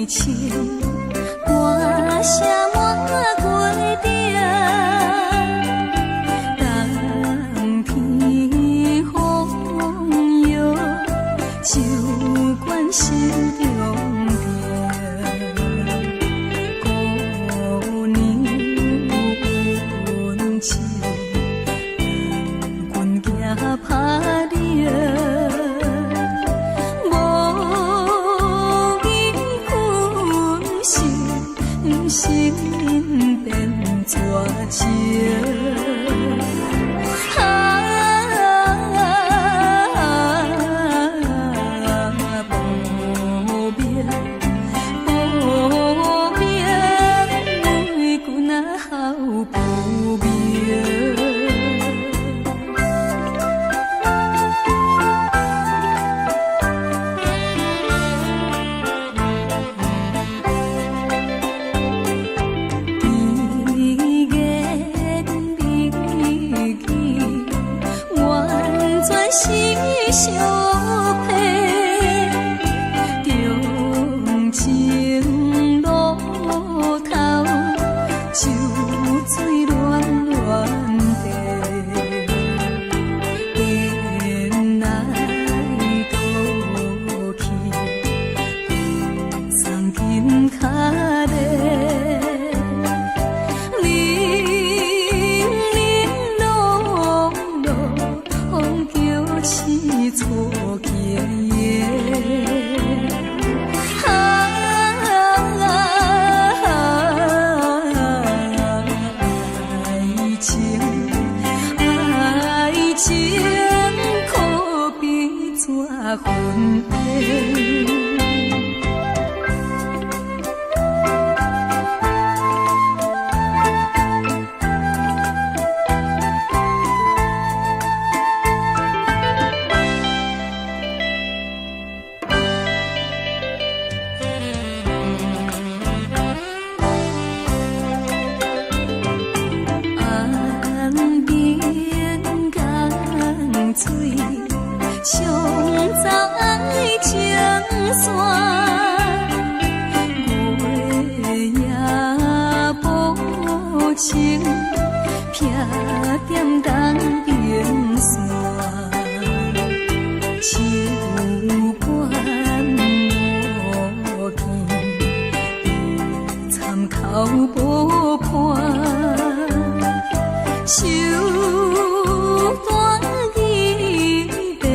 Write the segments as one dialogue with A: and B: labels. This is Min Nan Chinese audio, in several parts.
A: 情，歌聲滿月頂，冬天風雨，酒灌心中病。姑娘阮手，阮行拍掠。無見分手，心變絕情。啊，無明無明，為君仔好不明。甜言蜜語，完全是相騙。長情路頭，秋水亂亂地，顛來倒去，送緊跤咧。零零落落，叫刺錯經營。啊，愛情，愛情可比紙雲煙。岸邊江水，沖走愛情線，月夜薄情，避踮東邊山，手管無見，參口無伴。手段伊的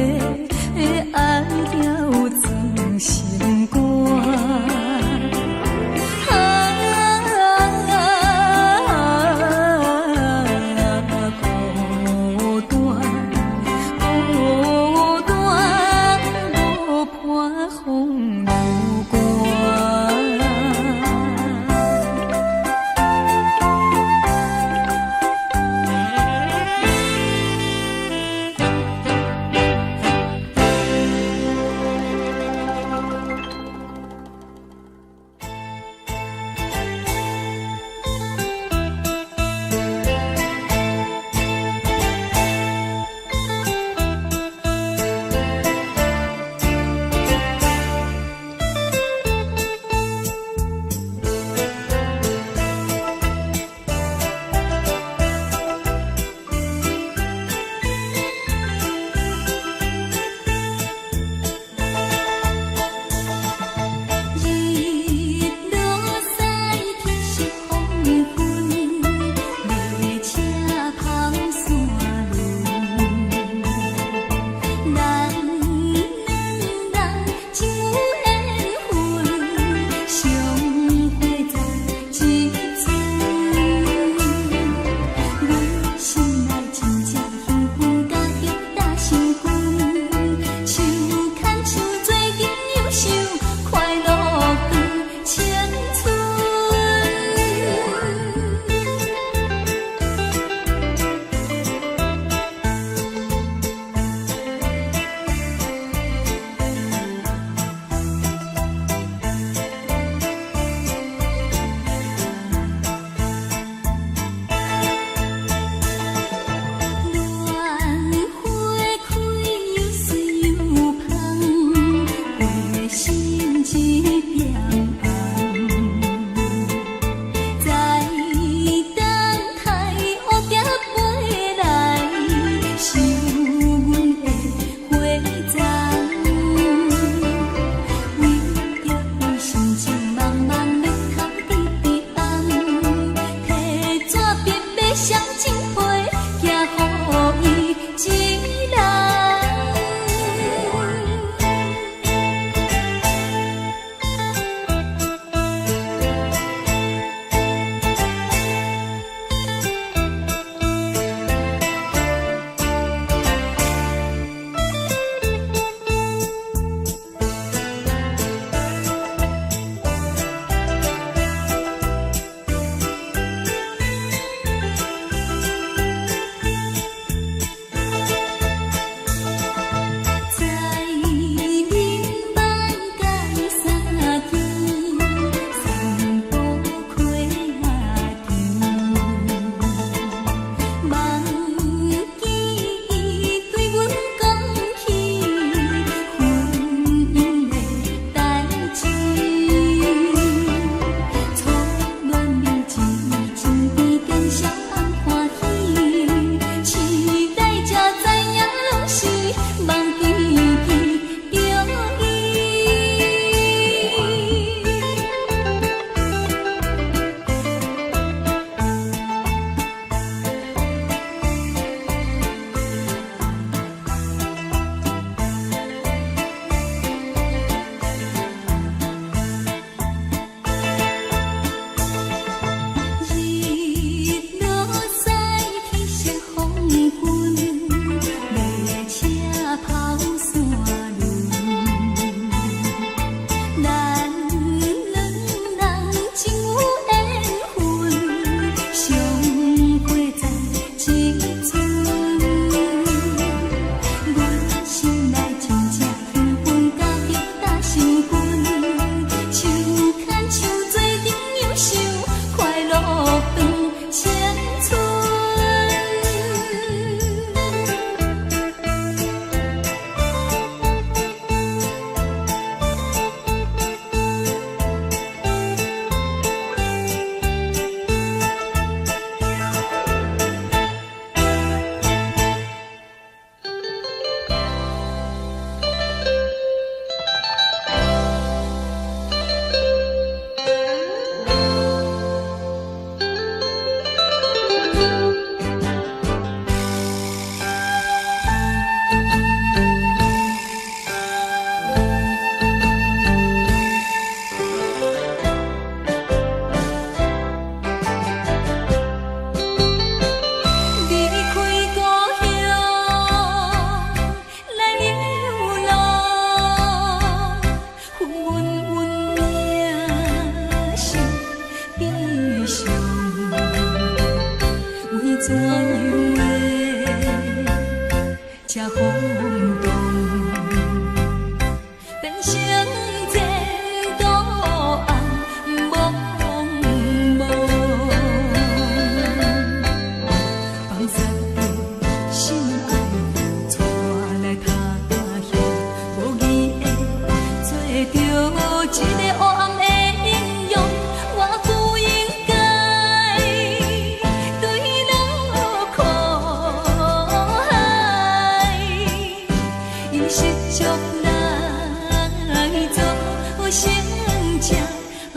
A: 愛了裝心肝。啊，孤單孤單，無伴風流寒。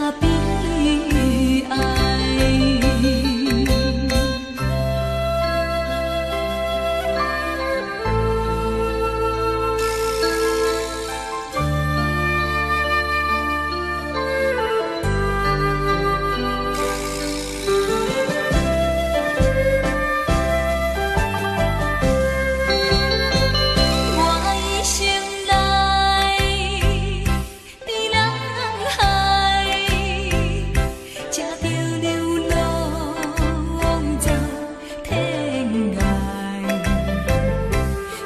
A: 悲哀。我一生來佇人海，食著流浪走天涯，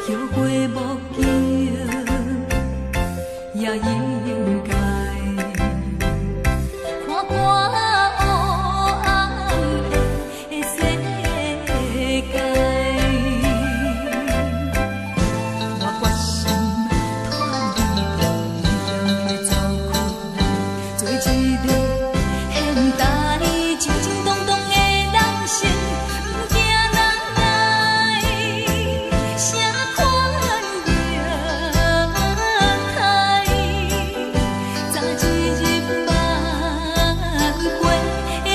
A: 後悔無及也應該。看看黑暗的世界。我決心脫離的走開，做一个現代靜靜動動的人生，毋驚人來啥款虐待，早一日挽回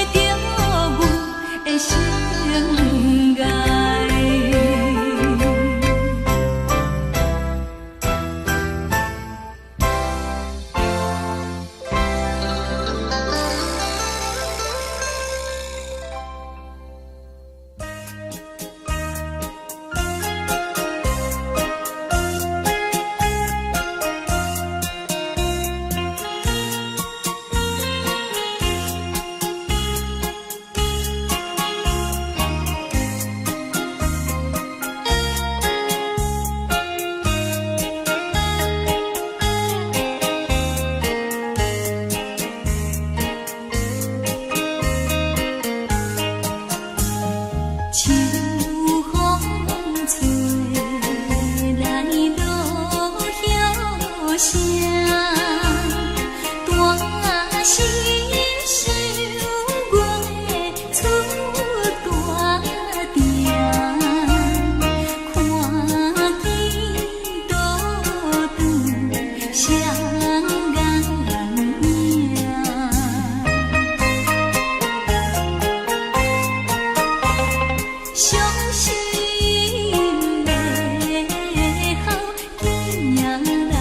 A: 著阮的生涯。秋風吹來落葉聲，大聲想月出大鼎，看見倒轉雙眼影。傷心的好囝人疼。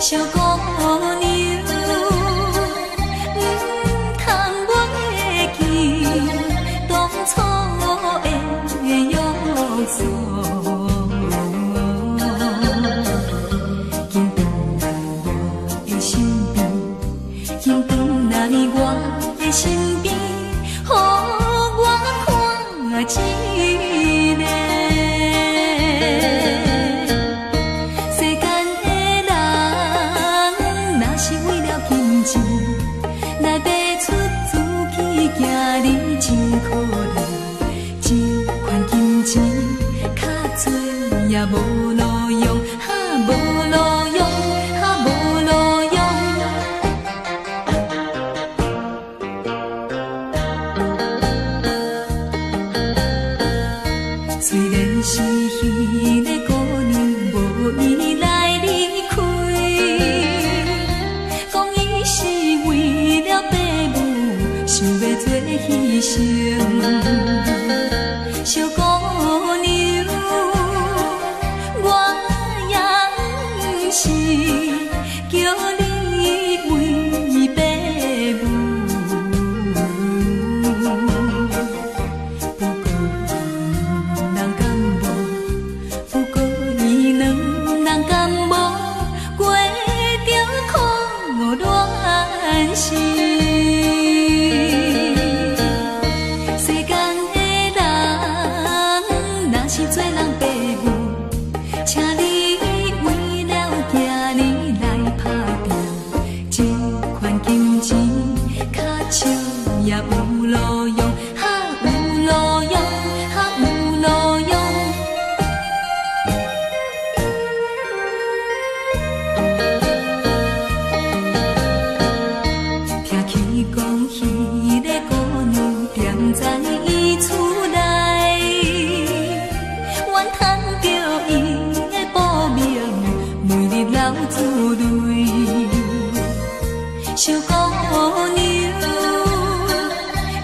A: 小姑娘，毋通袂記當初的約束。緊轉來我的身邊，緊轉來我的身邊，予我看一下。世間的人，若是為了金錢來賣出自己，今日真可憐。這款金錢較濟也無路用，哈無路用，哈無路用。雖然是彼个姑娘無意來離開，講伊是為了爸母，想欲做犧牲。小姑娘，我也毋是叫你為爸母，不過伊兩人敢無？不過伊兩人敢無過著苦戀心？世間的人，若是做人爸母，請你為了囝兒來打拼，這款金錢較少也有路用，哈有路用，哈有路用。聽起講，彼个姑娘踮在伊厝內，怨嘆著伊的薄命，每日流珠淚。小姑娘，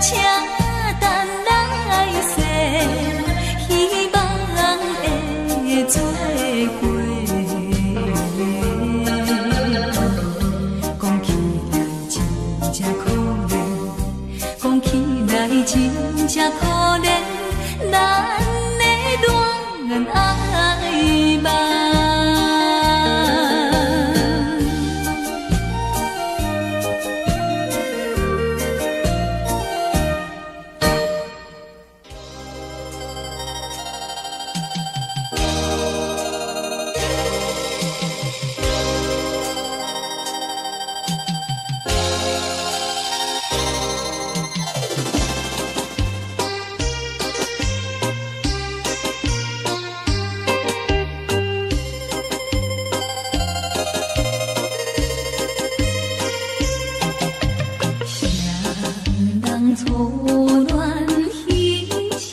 A: 請等來世，希望會做伙。講起來真正可憐，講起來真正可憐，咱的戀愛夢。誰人初戀彼一暝，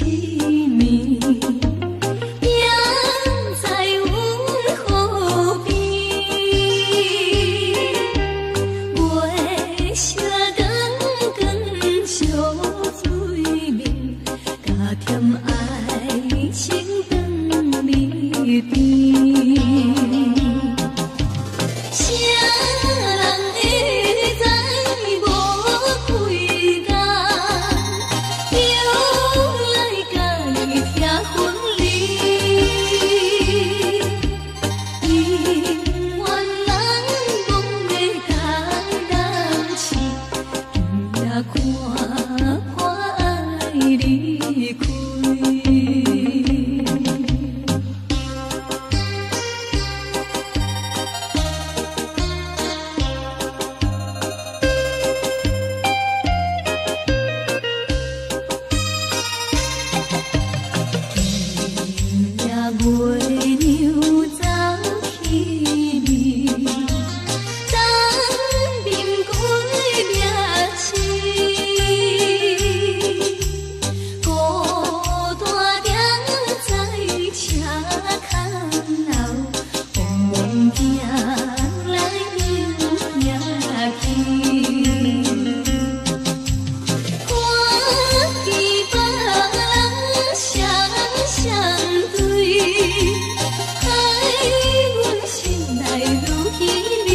A: 行在阮河邊，月色光光相對面，加添愛情長日甜。誰人會知無幾工，又來共伊拆分離？姻緣人講欲共人試，今夜看破愛離開。今夜月娘走起暝，東面歸命痴，孤單踮在車窗後，往往行來又行去。看見別人雙雙對，害阮心內愈稀微。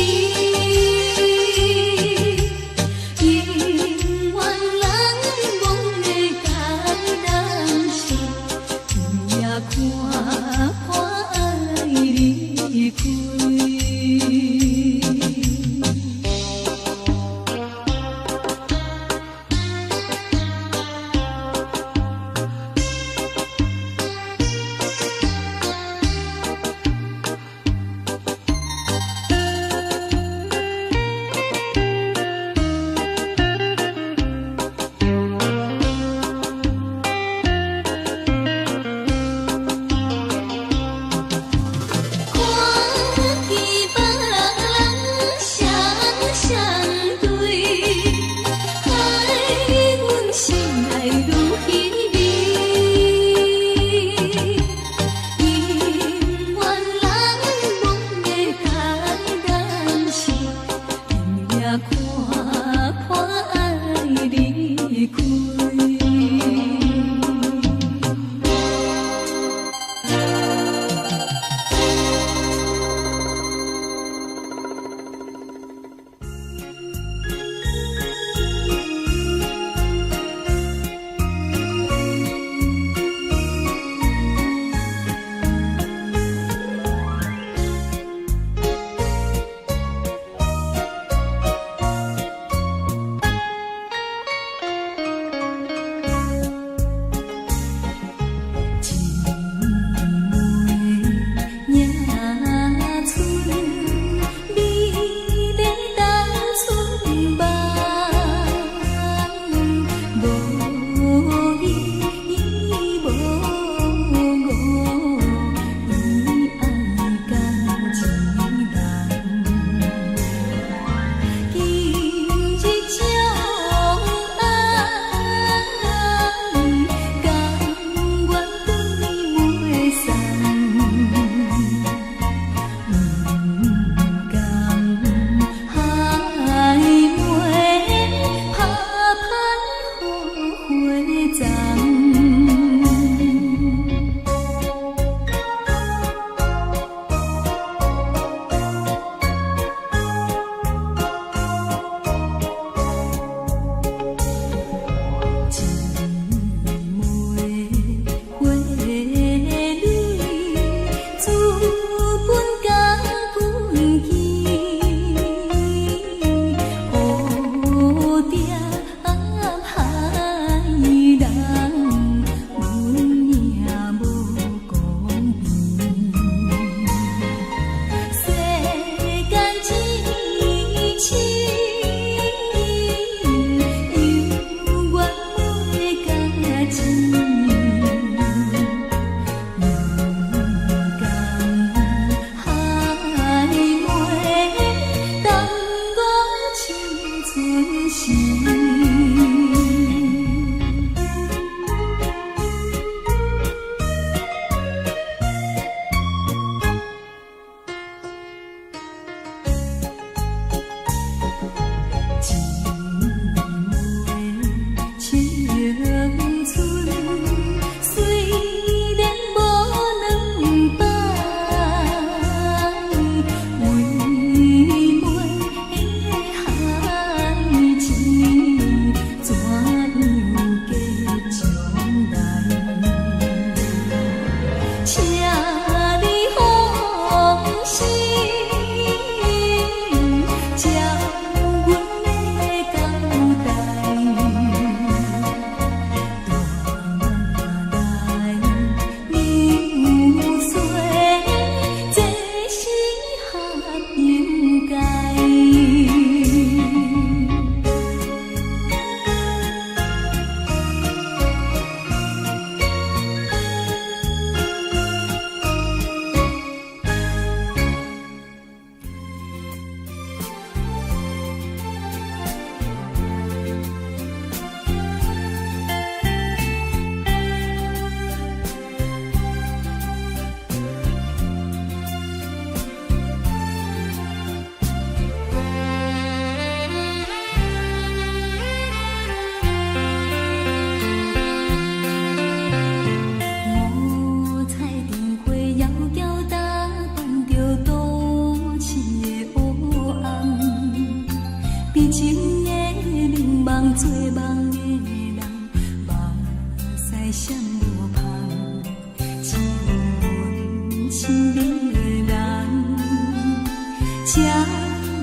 A: 才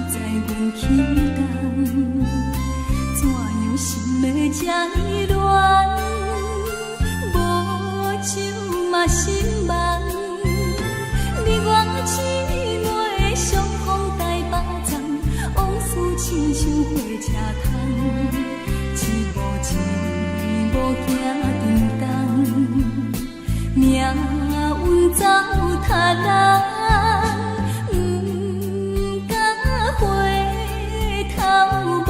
A: 知阮起工，怎樣心會這呢亂？無酒嘛心茫，你我姊妹相逢台北站，往事親像火車窗，一步一步行沉重，命運走他人，毋敢回頭望。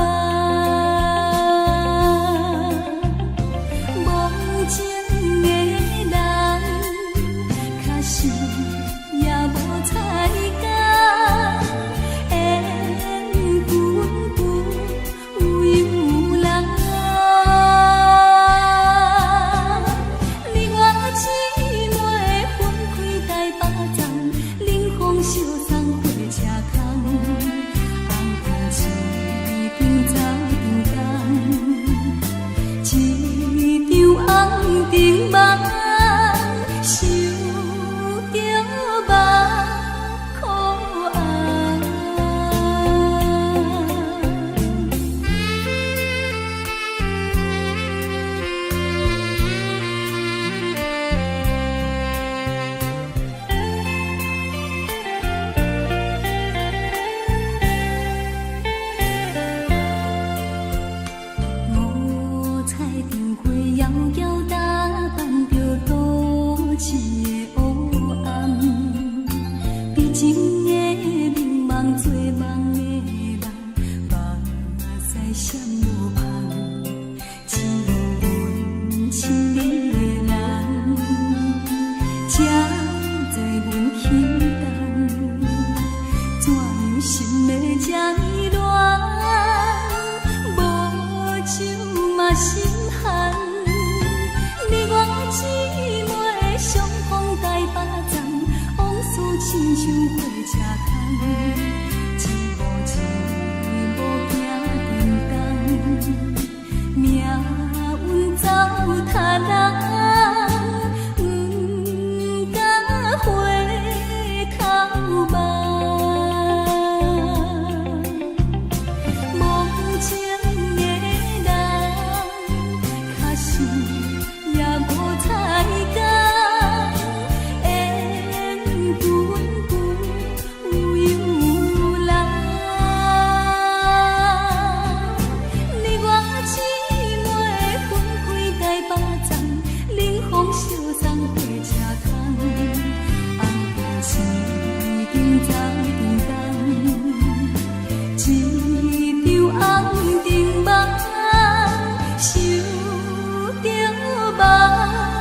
A: 無情的人，確實也無彩工，緣分不由人。你我姊妹分開台北站，冷風相送火車窗，紅燈一定走沉重，一場紅燈夢，想著目眶紅。五彩燈花遙遙打扮著都市的烏暗，悲情的眠夢做夢的人，目屎閃無芳，只有阮親愛的人，才知阮起動，怎樣心會這呢亂？無酒嘛心寒，你我姊妹相逢台北站，往事親像火車窗，一步一步行沉重，命運走他人，毋敢回頭望。無情的人，確實也無彩工，緣分不由人。你我姊妹分開台北站，冷風相送火車窗，紅燈一定走沉重，一場紅燈夢，想著目眶紅。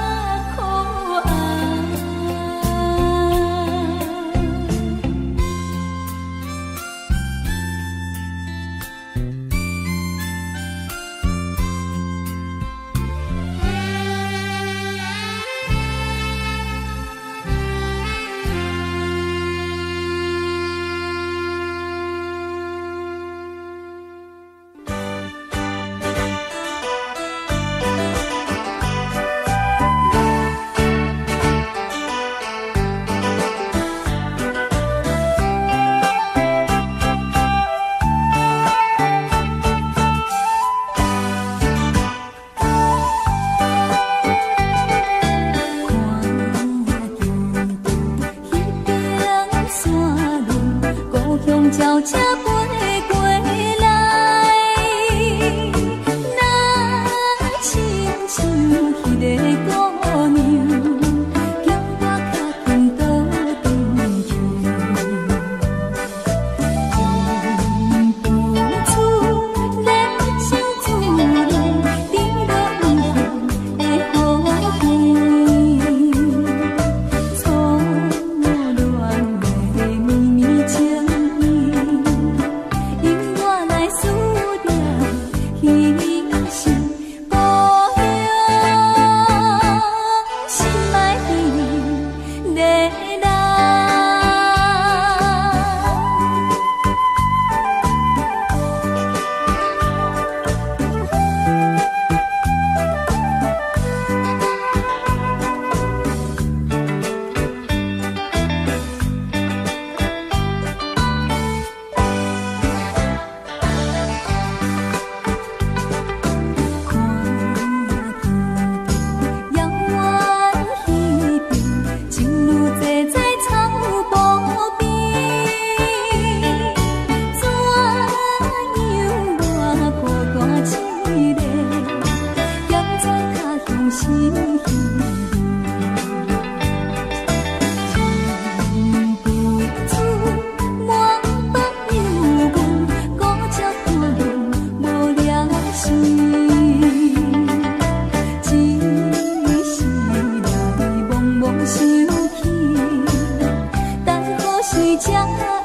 A: 看見彼邊山崙，故鄉鳥車飛過來，若親像彼个姑娘，叫我較緊倒轉去。情不處，熱情自然，滴落黃昏的雨初戀的綿綿情意，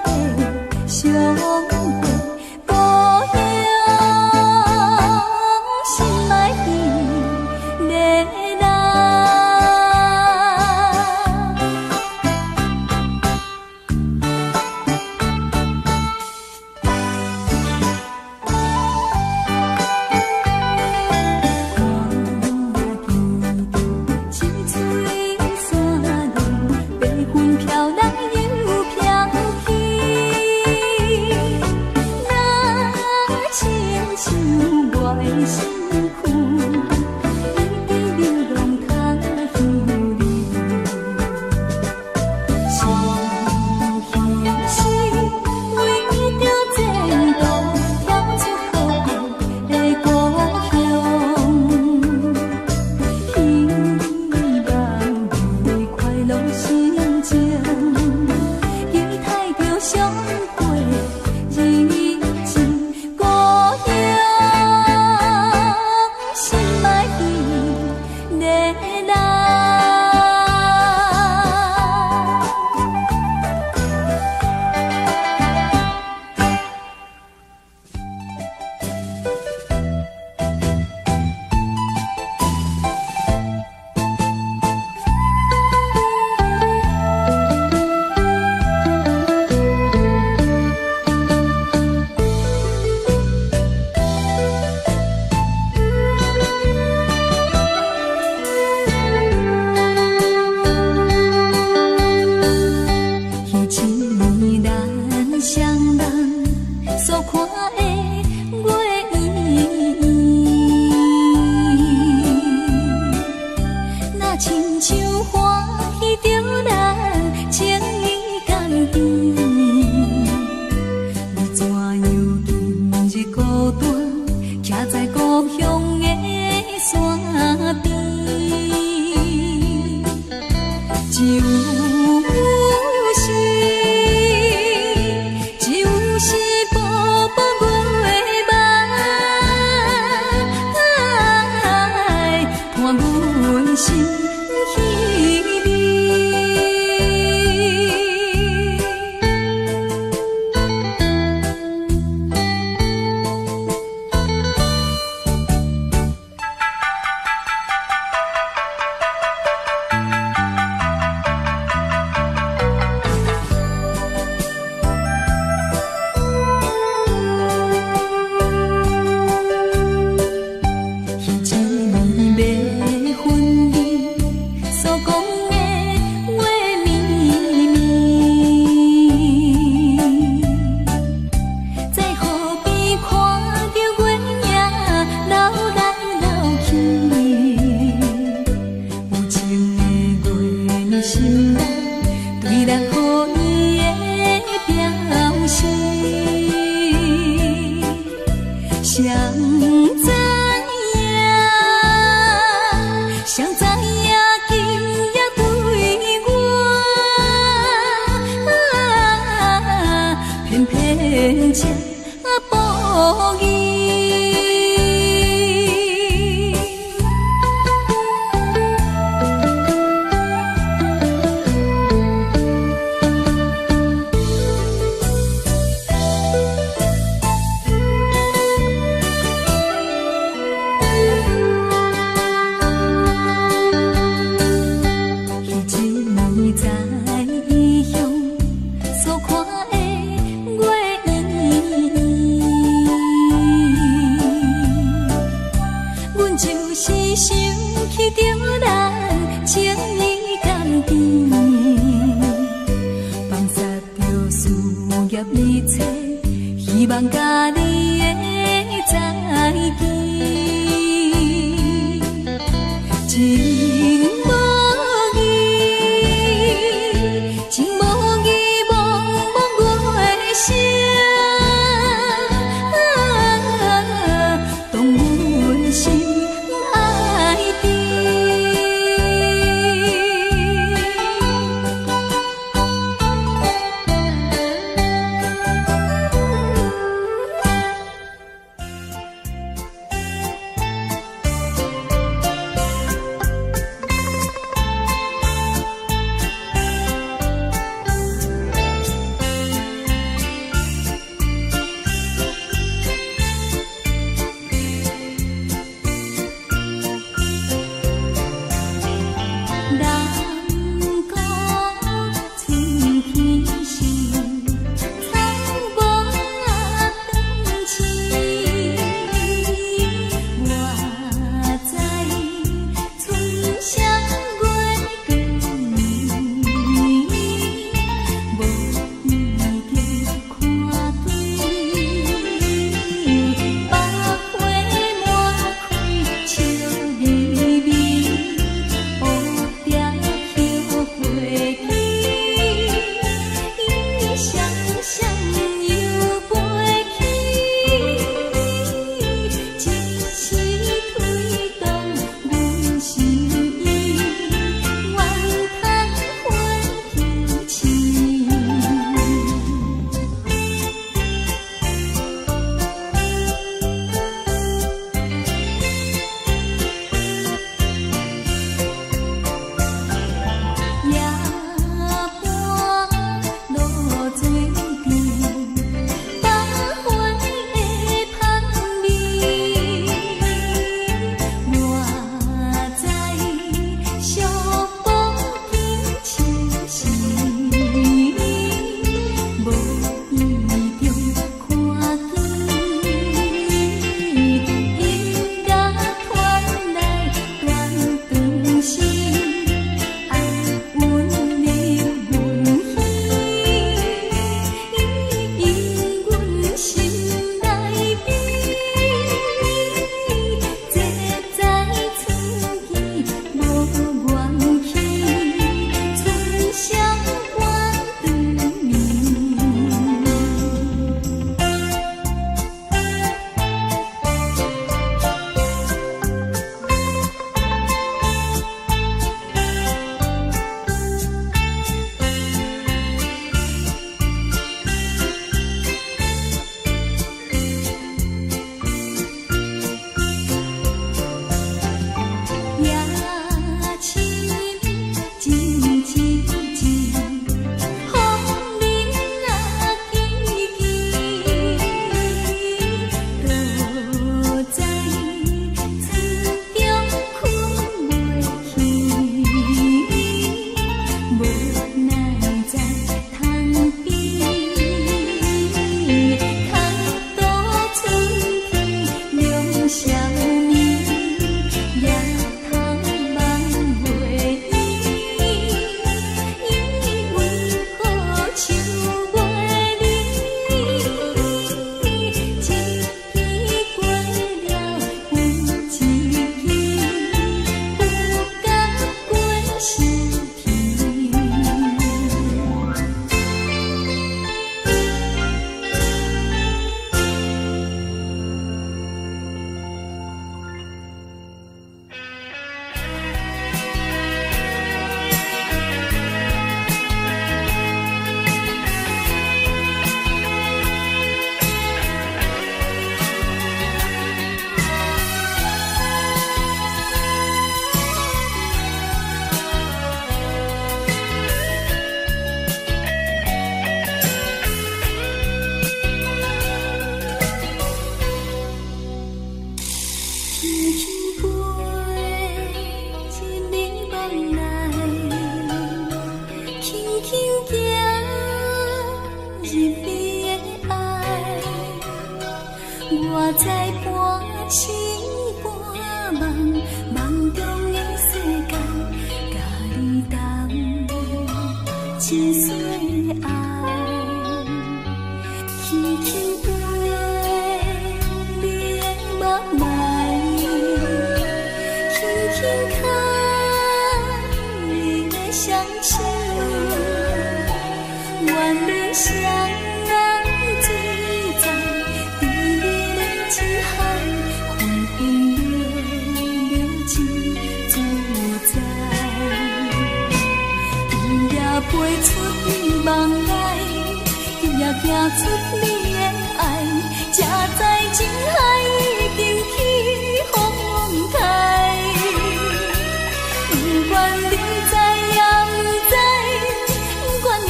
A: 的上過故鄉，心愛彼个人。看见一水山路，白云飘来又飘去，若亲像我的身躯，一直流浪他乡里。是彼时为著前途，跳出好过的故乡。希望你快樂心情，期待著相會日子。故鄉，心愛彼个人。彼一暝咱雙人所看的月圓圓，若親像歡喜著咱情意甘甜。你怎樣今日孤單，徛在故鄉的山邊？只有是，只有是薄薄月梦，伴阮心稀微。彼一暝欲分离所講的話綿綿，在河邊看著月影流來流去，有情的月暝心內對咱好意的表示。誰知影，誰知影今夜對我，偏偏這無義。彼一暝在異鄉所看的月圓圓，阮就是想起著咱情意甘甜，放殺著事業一切，希望佮你的再見。情無義，情無義，茫茫月聲，動阮心愛甜。我知半醒半夢，夢中的世界，佮你同一世愛。輕輕飛你的目內，輕輕牽你的雙手，願你雙人醉在甜蜜的情海，分分秒秒真自在。今夜飛出你夢內，今夜行出你的愛，才知情海已經起風台。不管你知抑毋知，不管你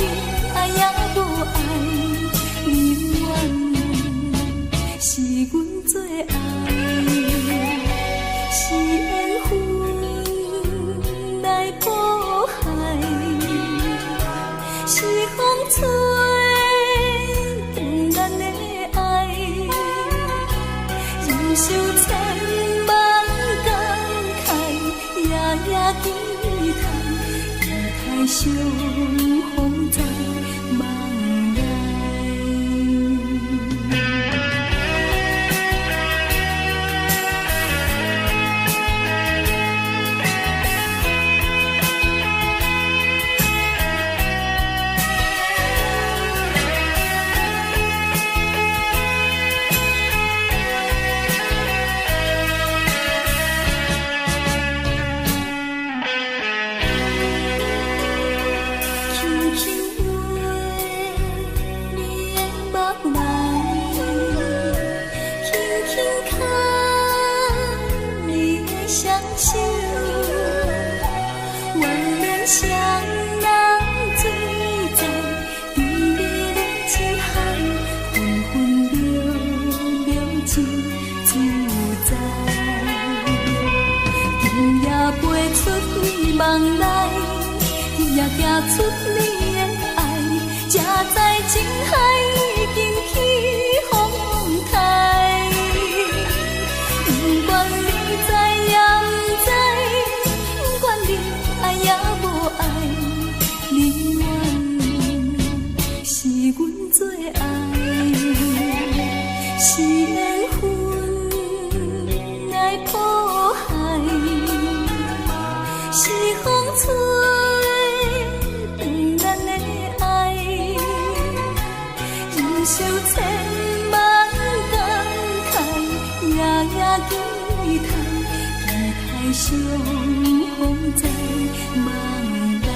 A: 愛抑無愛，你永遠是阮最愛，是緣分來譜海，是風吹斷咱的愛，忍受千萬感慨，夜夜期待，期待相逢在夢內。輕輕飛你的目內，輕輕牽你的雙手，願咱雙人醉在甜蜜的情海，分分秒秒真自在。今夜飛出你夢內，今夜行出你的愛，才知情海已經起風台。不管你知抑毋知，不管你愛抑無愛，你永遠是阮最愛，是緣分來譜海，是風吹斷咱的愛，忍受千萬感慨，夜夜期待，期待相逢在夢內。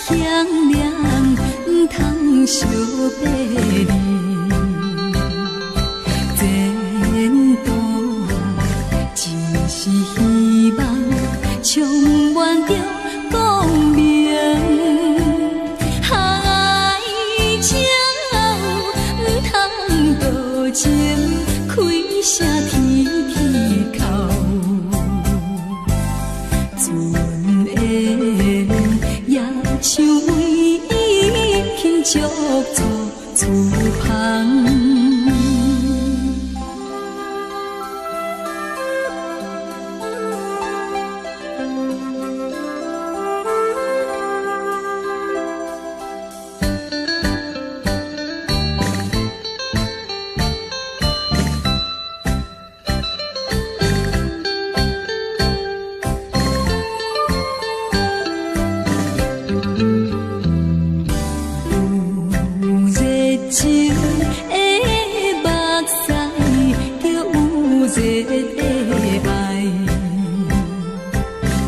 A: 向涼，毋通相背離。前途只是希望，充滿著光明。海鳥毋通多情，開聲天天哭。船緣也像為伊輕足做厝旁。有熱情的目屎，叫有熱的愛，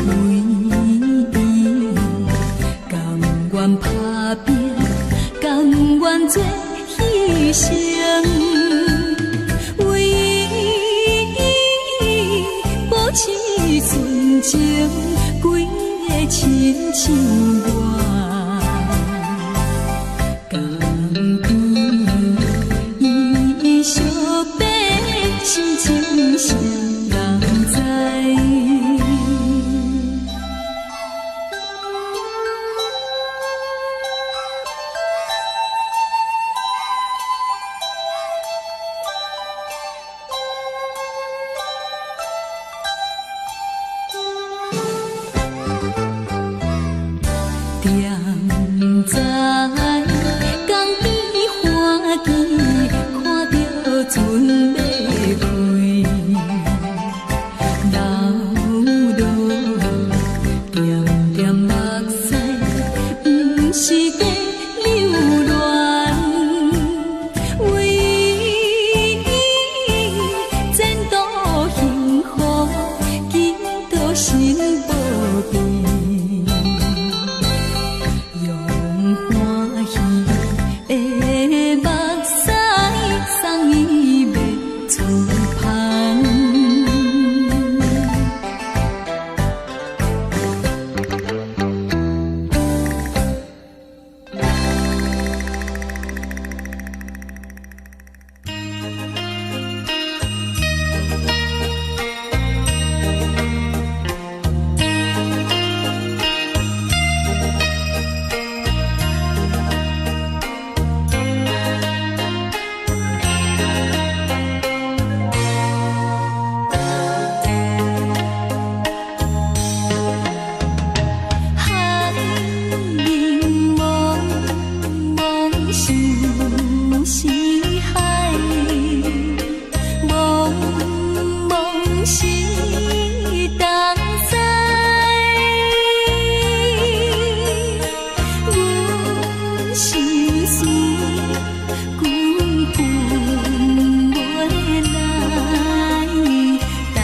A: 為伊甘願打拼，甘願做犧牲，為伊保持純情，規个親像我。江邊伊相爬，心情誰人知？踮在江邊歡喜，看著船欲開，流落點點目屎，毋是在留戀，為伊前途幸福，祈禱心無變。用歡喜的目屎送伊欲出帆。海面茫茫相思海，茫茫是東西。阮心事久分袂來，但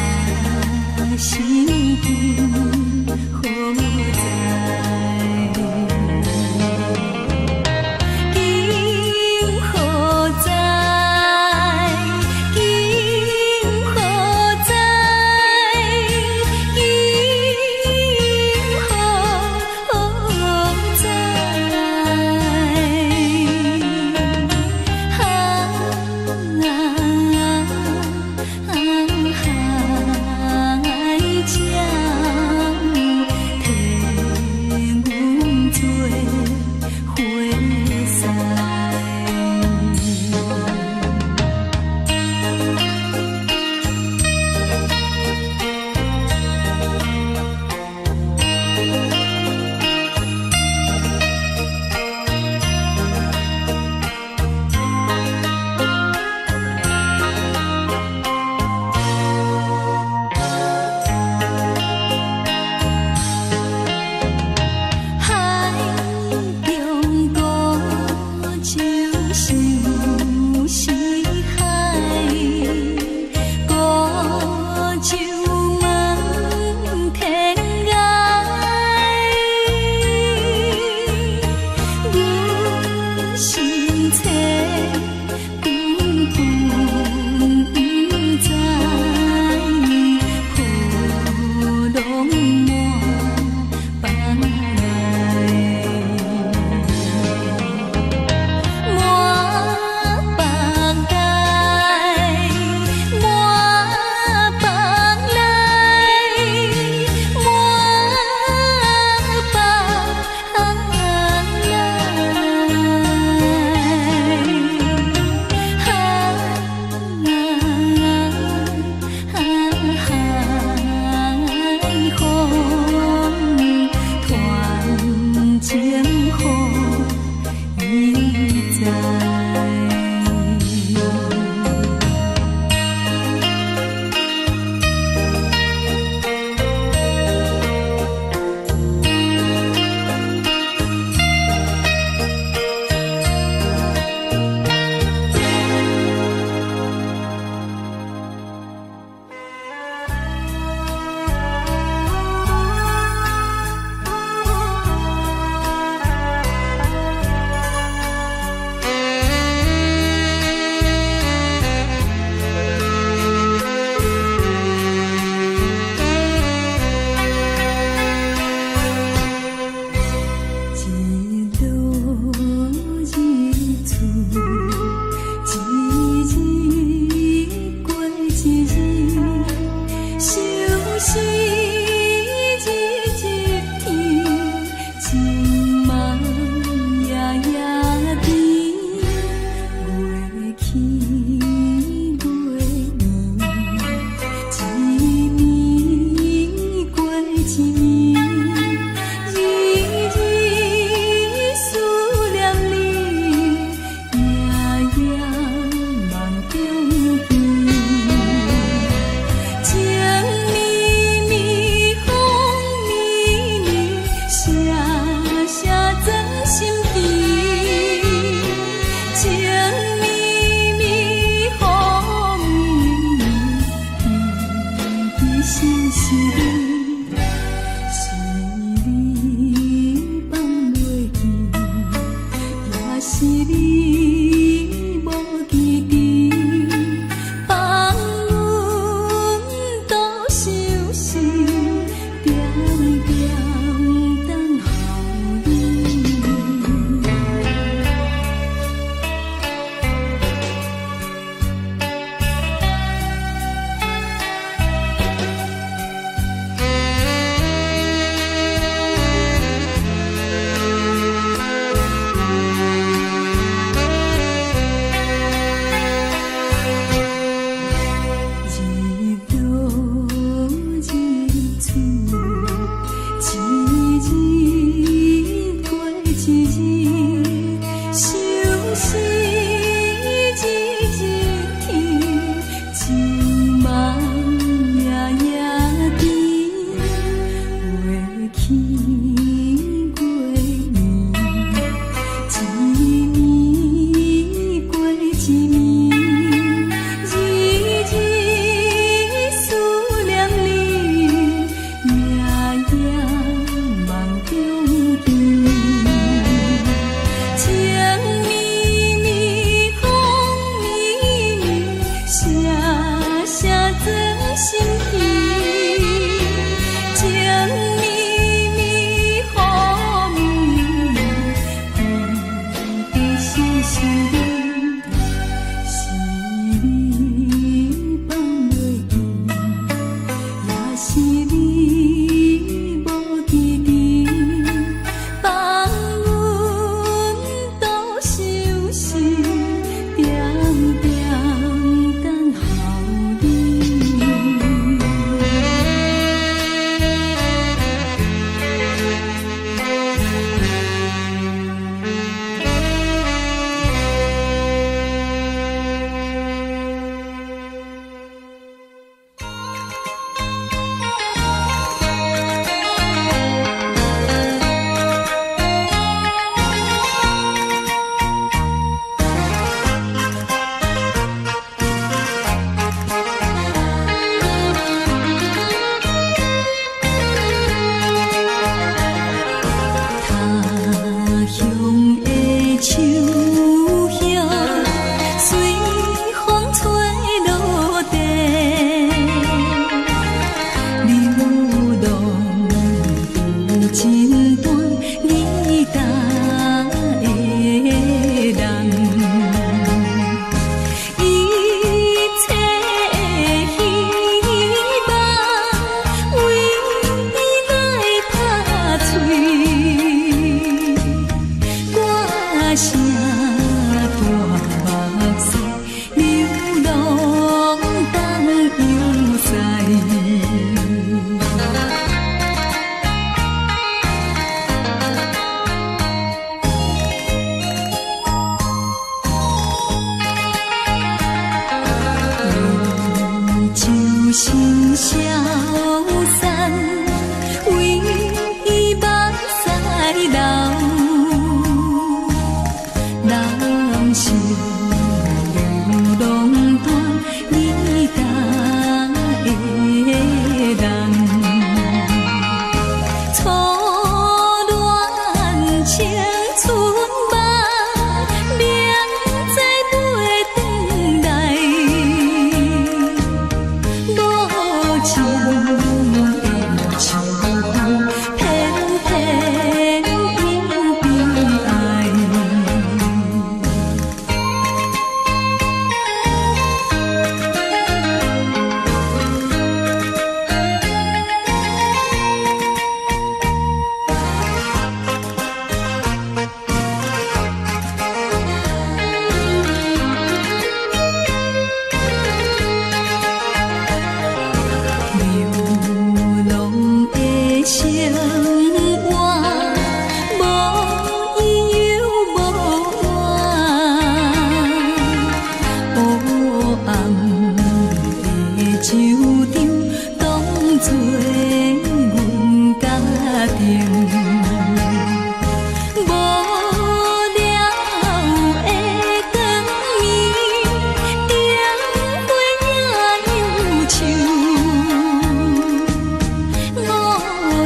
A: 心境何在？今何在？今何在？今何在？啊海鸟。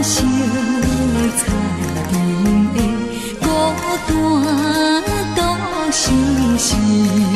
A: 色彩场的孤單獨生死。